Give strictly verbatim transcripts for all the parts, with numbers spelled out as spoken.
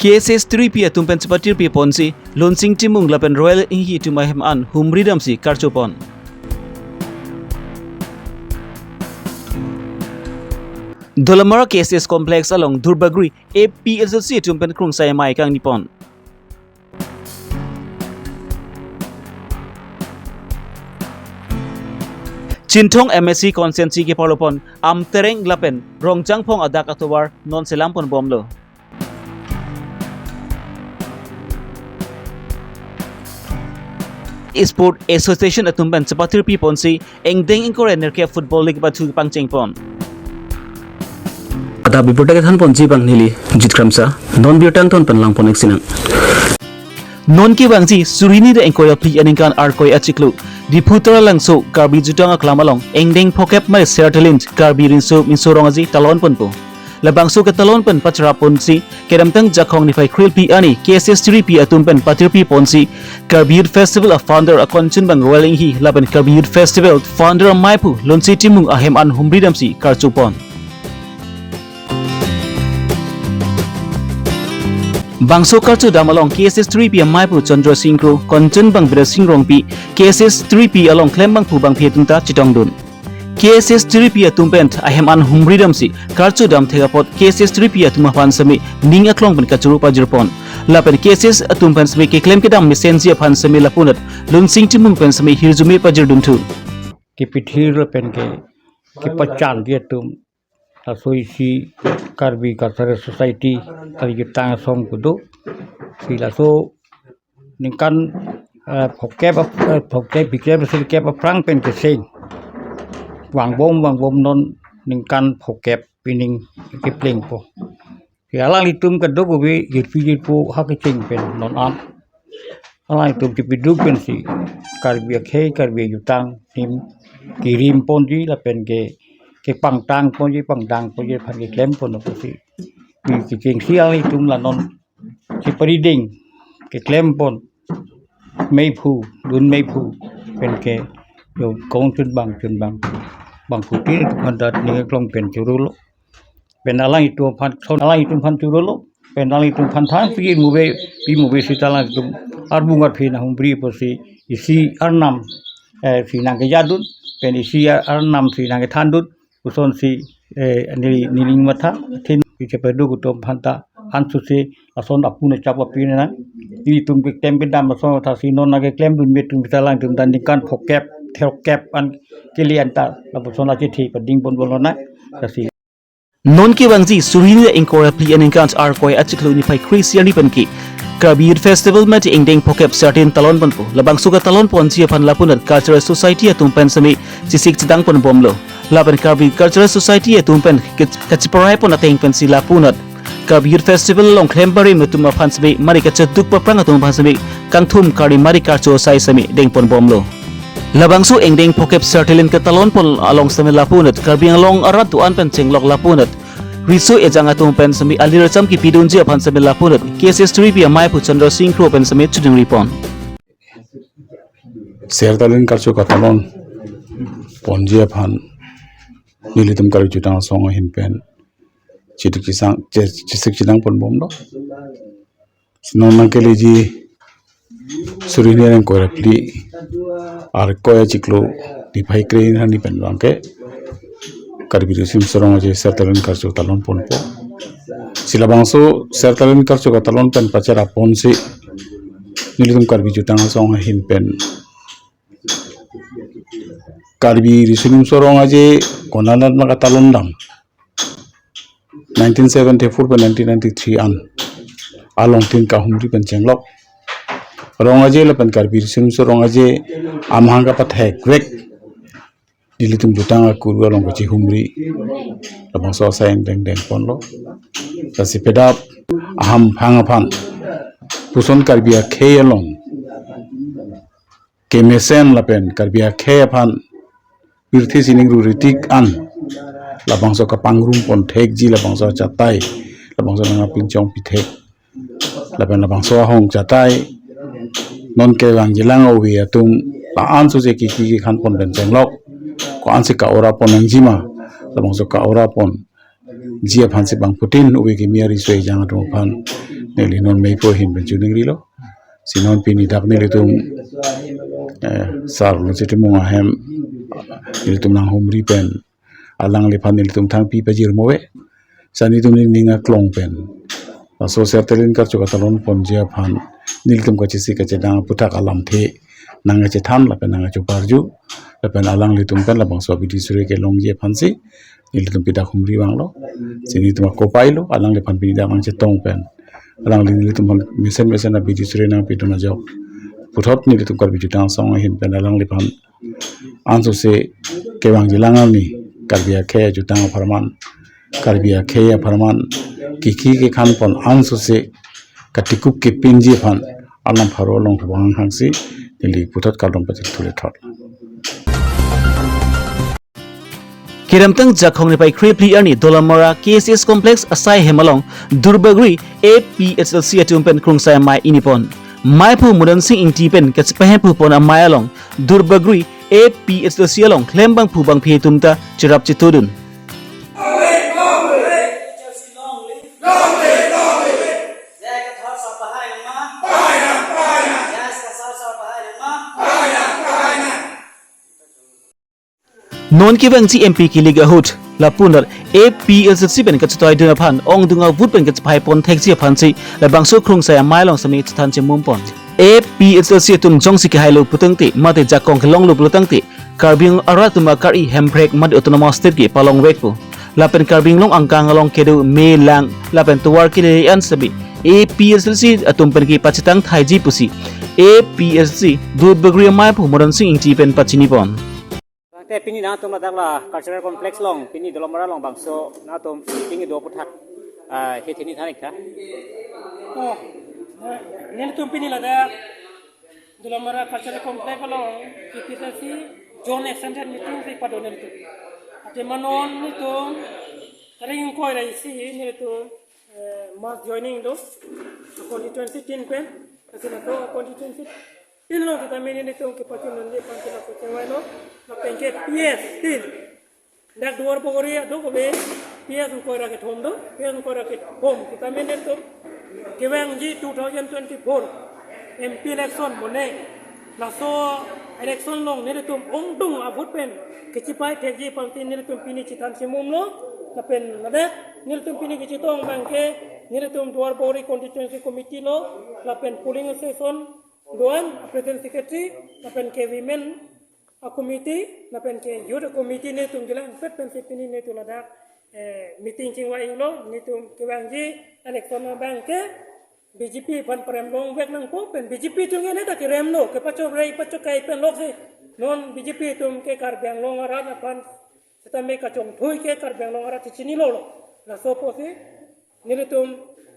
K S S three P atum pen chepatirpi ponsi Lunsing Timung lapen Royal Enghi atum ahem an humri damsi karcho pon. Dolamara K S S Complex along Durbagori A P H L C atum pen krungsai amei kangni pon. Chinthong M A C constituency keparlo pon Amtereng lapen Rongjangphong adak atovar non selam pon bomlo. Sport Association atum pen chepatirpi ponsi ingdeng ingkoi ra nerkep Football League pathu pangcheng pon. Adap birta kethan ponji abang neli Jit Kramsa, non birta angton pen lang pon-ik sinang. Non kevangji suri hini ra ingkoi ra phli aningkan Arkoi achiklo, Diphu Taralangso Karbi Jutang Aklam along ingdeng phokep mari Sertalin Karbi Riso Nimso Rong Aje talon ponpo. Labangso ketalon pen pachara ponsi kedamtang Jakhong niphai kre-phli arni K S S three P atum pen patirpi ponsi Karbi Youth Festival a founder Akonchunbang Royal Enghi lapen Karbi Youth Festival founder amaiphu Lunsing Timung ahem an humri damsi karcho pon. Bangso karcho dam along K S S three P amaiphu Chandra Sing Kro, Konchenbang Bidya Sing Rongpi, K S S three P along klembangphu bangphi atum ta chetongdun. K S S three P atum pen ahem an humri damsi karcho dam thek apot K S S three P atum aphan seme ning aklong pen kachoro pajir pon. Lapen K S S atum pen seme keklem kedam mesenji aphan seme lapunat Lunsing Timung pen seme hirjume pajir dunthu. Kepithir lapen ke kepachan di atum, laso isi Karbi Cultural Society, Karbi Jutang Asong kedo, si laso ningkan, eh, phokep ap-, eh, phokep phlikep sirkep aphrang pen keseng vangbom vangbom non ningkan phokep pining keplengpo. Si alanglitum kedo kove jirpi jirpo ha kecheng pen non an. Alanglitum kepiduk pensi Karbi akhei, Karbi jutang adim kerim ponji lapen ke, kepangtang ponji, pangtang ponji aphan keklem pon pusi. Pi kechengsi alanglitum la non si parideng keklem pon meiphu, dun meiphu pen ke, yo kong chunbang chunbang bangphutin aphan ta ning aklong pen chorolo. Pen alanglitum aphan, son alanglitum aphan chorolo. Pen alanglitum aphan thang pi move, pi move seta alanglitum arbung arphi nanghumpri pusi isi arnam, eh, si nangkejadun, pen isi arnam si nangkethandun, pusonsi, eh, neli, neli matha, thin, pi chepaduk atum aphan ta, ansose, ason apun achap api nang, ilitum keklem kedam ason athasi non nangkeklemdun me atum seta alanglitum ta ningkan phokep, thirkep an kele anta, lapuson achethe pading pon bolona, lasi. Non kevangji suri hini ra ingkoi ra phli aningkan Arkoi achiklo niphai kre-isi arni pen ke Karbi Youth Festival mate ingdeng phokep Sertalin talon ponpo. Labangso ketalon ponji aphan lapunat Cultural Society atum pen seme chesik chedang pon bomlo. Lapen Karbi Cultural Society atum pen ke-, kacheparai pon ateng pensi lapunat Karbi Youth Festival along klem barim atum aphan seme mari kacheduk paprang atum aphan seme kangthum kari mari karcho asai seme deng pon bomlo. Labangso ingdeng phokep Sertalin ketalon pon along seme lapunat Karbi Anglong arat do-an pen chenglok lapunat riso ejang atum pen seme alir acham kepidunji aphan seme lapunat K S S three P amaiphu Chandra Sing Kro pen seme chudingri pon. Sertalin karcho ketalon ponji aphan nelitum Karbi Jutang Asong ahin pen chesik chesang, che-, chesik chedang pon bomlo. Non nangkeleji suri hini ra ingkoi ra phli Arkoi achiklo niphai kre-isi arni pen abangke Karbi Riso Nimso Rong Aje Sertalin karcho talon ponpo. Si labangso Sertalin karcho ketalon pen pachara ponsi nelitum Karbi Jutang Asong ahin pen Karbi Riso Nimso Rong Aje konat nangkatalon dam nineteen seventy-four pen nineteen ninety-three an alongtin kahumri pen chenglok Rong Aje lapen Karbi Riso Nimso Rong Aje amahang kapathekvek nelitum jutang akuru along kachihumri labangso asai ingdeng deng ponlo. Lasi pedap ahamphang aphan puson Karbi akhei along kemesen lapen Karbi akhei aphan pirthe sining ruritik an labangso kapangrum pon thekji labangso achatai labangso nangpinchong pithek lapen labangso ahong chatai non kevangjilang ove atum la-an sose kiki kekhan pon pen chenglok ko-ansi ka-ora pon nangjima labangso ka-ora pon ji aphan si bangphutin ove kimi ari so ejang atum aphan neli non mei po ahin pen choningrilo. Si non pini dak nelitum, eh, Sar Luchit Timung ahem nelitum nanghumri pen alangliphan nelitum thangpi pajirmo ave. Si nelitum nening aklong pen, ah, social talent karcho katalon ponji aphan nelitum kachisi kachedang aphuthak alamthe nangkachethan lapen nangkachoparju lapen alanglitum pen labangso abidi suri kelongji aphan si nelitum pini dak humri vanglo. Si nelitum akopailo, alangliphan pini dak nangchetong pen alangli nelitum aphan mesen mesen abidi suri nangpidun ajok puthot nelitum Karbi Jutang Asong ahin pen alangliphan ansose kevangjilang arni Karbi akhei ajutang apharman, Karbi akhei apharman kikhi kekhan pon ansose katikup kepinji aphan alam pharo along vang hangsi neli puthot kardom pachethule thot. Kedamtang Jakhong niphai kre phli arni Dolamara K S S Complex asai hem along Durbagori A P H L C atum pen krungsai amei ingni pon. Meiphu Modan Sing Ingti pen kachepahemphu pon amei along Durbagori A P H L C along klembangphu bangphi atum ta cherap chetodun. Non kevangji M P kilik ahut lapunar A P H L C pen kachetoidun aphan ongdung avote pen kachepai pon thekji aphan si labangso krungsai amei along sami chethan chemum pon. A P H L C atum jongsi kehailo putangte mate jakong kelonglo pulotangte Karbi Anglong arat atum akari Hemprek mate Autonomous State ke palongvekpo. Lapen Karbi Anglong angkang along kedo me lang lapen tovar kele an sami A P H L C atum pen kepachetang thaiji pusi A P H L C Durbagori ameiphu Modan Sing Ingti pen pachini pon. Tangte pini nangtum ladak la cultural complex along, pini Dolamara along bangso nangtum meeting do aphuthak, ah, hethini thanik tha. Oh, nelitum pini ladak Dolamara cultural complex along A P H L C zone extended meeting si pado nelitum. Athema non nelitum tarik ingkoi ra isi nelitum, eh, mass joining do constituency tin pen, kasi na to constituency tin along sitame nelitum kepachunji aphan si lapu chevailo, lapen ke P S tin. Dak Duarbagori aduk ave, P S ingkoi ra kethom do, P S ingkoi ra kethom sitame nelitum kevangji two thousand twenty-four M P election mone. Laso election along nelitum ongdung avote pen kachepai thekji aphan si nelitum pini chethan chemumlo, lapen ladak nelitum pini kachetong abang ke nelitum Duarbagori constituency committee lo, lapen polling station do-an, president secretary, lapen ke women a committee, lapen ke youth committee nelitum jila pet pen si pini nelitum ladak, eh, meeting chingvai-iklo, nelitum kevangji election abang ke B J P aphan parem longvek nangpo pen B J P atum ke neta keremlo, kepachorei pachokai pen lok si. Non B J P atum ke Karbi Anglong arat aphan sitame kachongthui ke Karbi Anglong arat chechinilo lo. Laso apotsi nelitum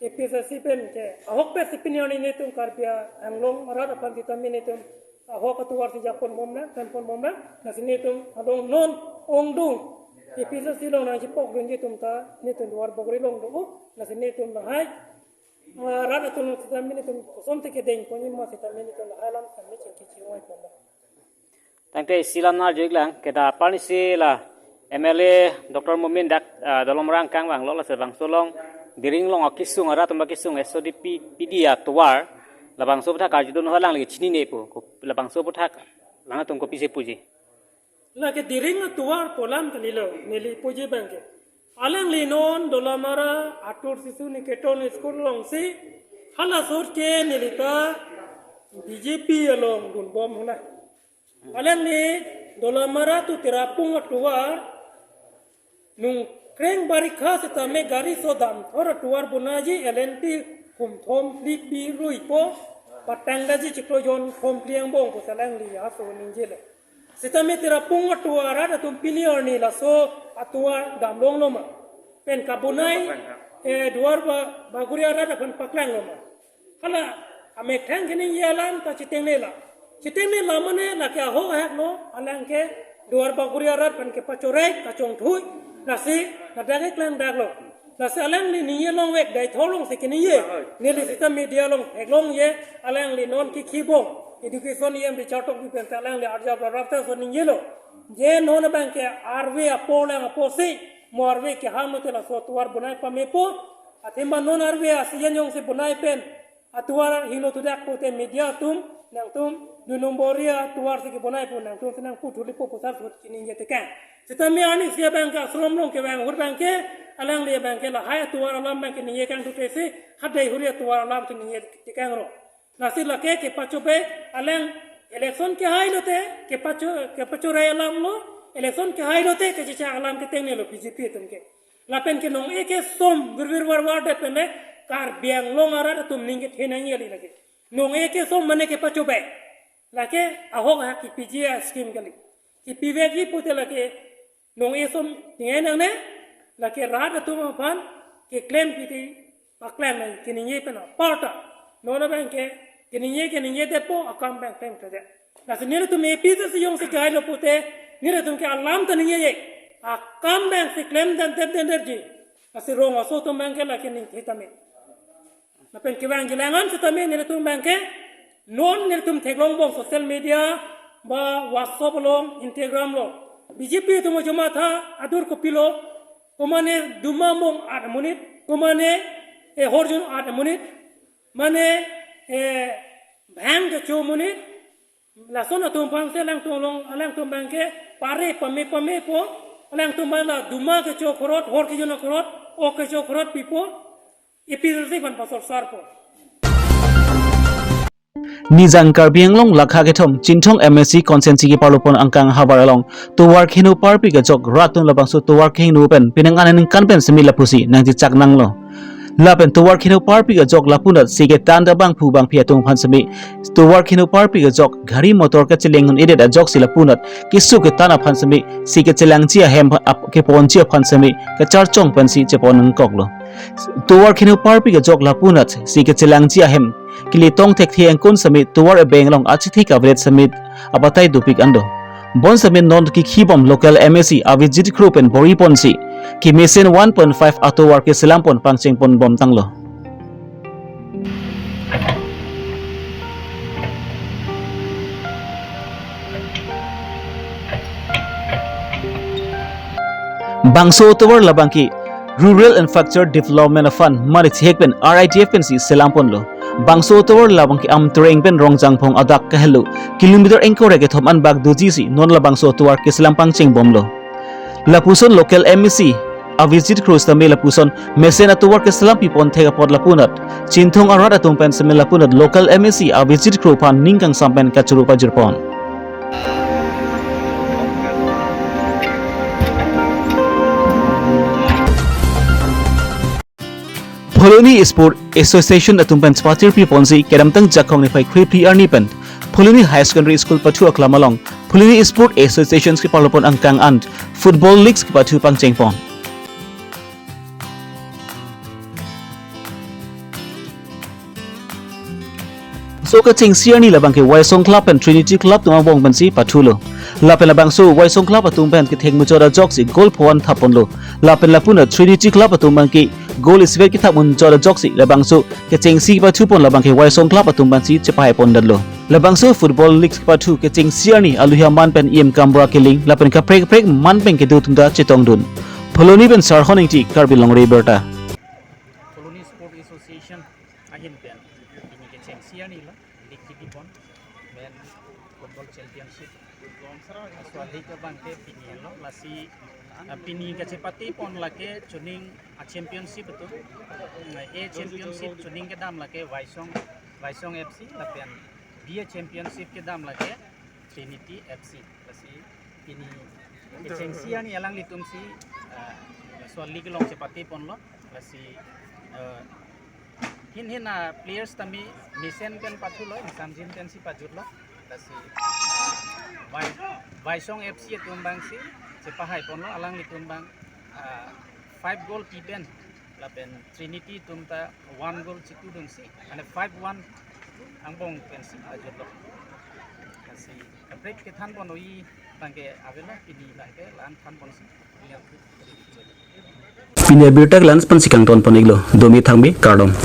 A P H L C pen ke ahokpet si pini arni nelitum Karbi Anglong arat aphan sitame nelitum ahok atovar si japon bomnang, pen pon bomnang, lasi nelitum along non ongdung A P H L C along nangchepokdunji atum ta nelitum Duarbagori along do, lasi nelitum lahai, ah, rat atum sitame nelitum kosonsi kedeng ponji ma sitame nelitum lahai alam sitame chingki chingvai pon. Tangte isi alam nangkarju-iklang, keda apar ni si la M L A Doctor Momin dak, ah, Dolamara angkang vanglo, lasi labangso along Diring along akesung, arat atum akesung S O D P P D atovar, labangso aphuthak karjudun ahut alangli chinine pu, ko-, labangso aphuthak alangtum kopisi puji? Lake Diring atovar pu alam kalilo, neli puji abang ke. Alangli non Dolamara Atur Sishu Niketan school along si, hala sot ke neli ta B J P along dunbom hona. Alangli Dolamara to Tirapung atovar, nung kreng barikha sitame gari so damthor atovar bonaiji L N T humthom phli pi ruipo, patangdaji chiklo jonthom phli angbong pu si alangli aso ningjelo. Sitame Tirapung atovar arat atum pini arni laso atovar damlonglo ma? Pen kabonai, eh, Duar ba-, Bagori arat aphan paklanglo ma? Hala amethang keningje alam ta chitengnelo. Chitengnelo mane lake ahok ahak lo, alang ke Duar Bagori arat aphan kepachorei, kachongthui, lasi ladak keklang daklo. Lasi alangli ningje longvek dai thor along si keningje. Neli sita media along theklongje, alangli non kikhi bom. Education E M Richard Tokbi pen ta alangli arjap rap ta so ningjelo. Je non abang ke arve apo lang apotsi mo arve kehang mate laso atovar bonai pamepo. Athema non arve a-season jongsi bonai pen atovar hingno thudak pute media atum nangtum dui nombor atovar si kebonai pu nangtum si nangpu thulipo pu asar ahut kaningje tekang. Sitame arnisi abang ke asorom along kevang ahut abang ke alangli abang ke lahai atovar alam abang ke ningje kangthu te si hadai huri atovar alam kaningje tekang ro. Lasi lake kepachobei alang election kehai lote kepacho kepachorai alam lo, election kehai lote kachechak alam ke tengnelo B J P atum ke. Lapen ke nong-e ke som virvir varvar det pen le Karbi Anglong arat atum ning kethe nangji kali lake. Nong-e ke som mane kepachobei. Lake ahok ahak kepiji a-scheme kali. Kepivekji pute lake nong-e som ningai nangne, lake rat atum aphan keklem piti paklang nang kaningje pen aparta. Non abang ke kaningje kaningje detpo, akam abang klem klemkledet. Lasi nelitum A P H L C jongsi kehai lo pute nelitum ke alam ta ningjeje, akam abang si klem dan tep den derji. Lasi rong aso atum abang ke lake ningthe tame. Lapen kevangji lang-an sitame nelitum abang ke non nelitum theklong bom social media ba WhatsApp along, Instagram along B J P atum ajo matha adur kopilo, komane duma mong at amonit, komane e horjun at amonit, mane e bhang kecho amonit, lason atum aphan si alangtum along, alangtum abang ke pare pame pamepo, alangtum abang la duma kecho akhorot, hor kejun akhorot, ok kecho akhorot pipo, A P H L C aphan pasorsarpo. Nijang Karbi Anglong lakha kethom Chinthong M A C constituency keparlopon angkang havar along tovar kheno parpik ajok rat atum labangso tovar kheno pen penang an aningkan pen semi lapusi nangchechak nanglo. Lapen tovar kheno parpik ajok lapunat si ketan ta bangphu bangphi atum aphan semi tovar kheno parpik ajok gari motor kacheleng un-edet ajoksi lapunat keso ketan aphan semi si kachelangji ahem ap-, keponji aphan semi kacharchong pensi chepon nangkoklo. Tovar kheno parpik ajok lapunat si kachelangji ahem kili tong thekthe angkun semi tovar ebeng along achithik avedet semi abatai dopik an do. Bonsemi non kikhi bom local M A C Avijit Kro pen bor-iponsi kemesen one point five atovar keselam pon pangcheng pon bom tanglo. Bangso atovar labangke Rural Infrastructure Development Fund mari chehek pen R I D F pensi selam ponlo. Bangso atovar labangke Amtreng pen Rongjangphong adak kahelo kilometer ingkoi ra kethom anbak dojisi non labangso atovar keselam pangcheng bomlo. Lapuson local M A C Avijit Kro sitame lapuson mesen atovar keselam pipon thek apot lapunat Chinthong arat atum pen sitame lapunat local M A C Avijit Kro aphan ning kangsam pen kachoro pajirpon. Phuloni Sport Association atum pen chepatir piponsi kedamtang Jakhong niphai kre-phli arni pen Phuloni High Secondary School pathu aklam along Phuloni Sport Association keparlopon angkang an football leagues kepathu pangcheng pon. So kechengsi arni labangke Waisong Club pen Trinity Club atum angbong pensi pathulo. Lapen labangso Waisong Club atum pen kethek muchot ajoksi goal pho-an thap ponlo. Lapen lapunat Trinity Club atum abangke goal isivet kethap muchot ajoksi labangso kechengsi kepathu pon labangke Waisong Club atum pensi chepahai pon detlo. Labangso football league kepathu kechengsi arni aluhi aman pen E M Kamra Killing lapen kaprek kaprek man pen kedo atum ta chetongdun. Phuloni pen Sarhon Ingti, Karbi Longri Abirta. Phuloni Sport Association ahin pen pini kechengsi arni lo league kepipon, men football championship. Laso league abangke pini lo, lasi, ah, pini kachepate pon lake chuning a championship atum. A championship chuning kedam lake Waisong, Waisong F C, lapen B a championship kedam lake Trinity F C. Lasi pini kechengsi arni alanglitumsi, ah, laso league along chepate ponlo. Lasi, ah, hin hin a players tame mesen pen pathulo, ingsamjin pensi pajutlo. Lasi, ah, Wai-, Waisong F C atum abangsi chepahai ponlo, alanglitum abang, ah, five goal pi pen, lapen Trinity atum ta one goal chitudunsi, mane five one angbong pensi pajutlo. Lasi kaprek kethan pon-oi abangke avelo, pini abangke la-an than ponsi. Pini abirta ke la-an pensi kangton pon-iklo, Domi Thangbi, kardom.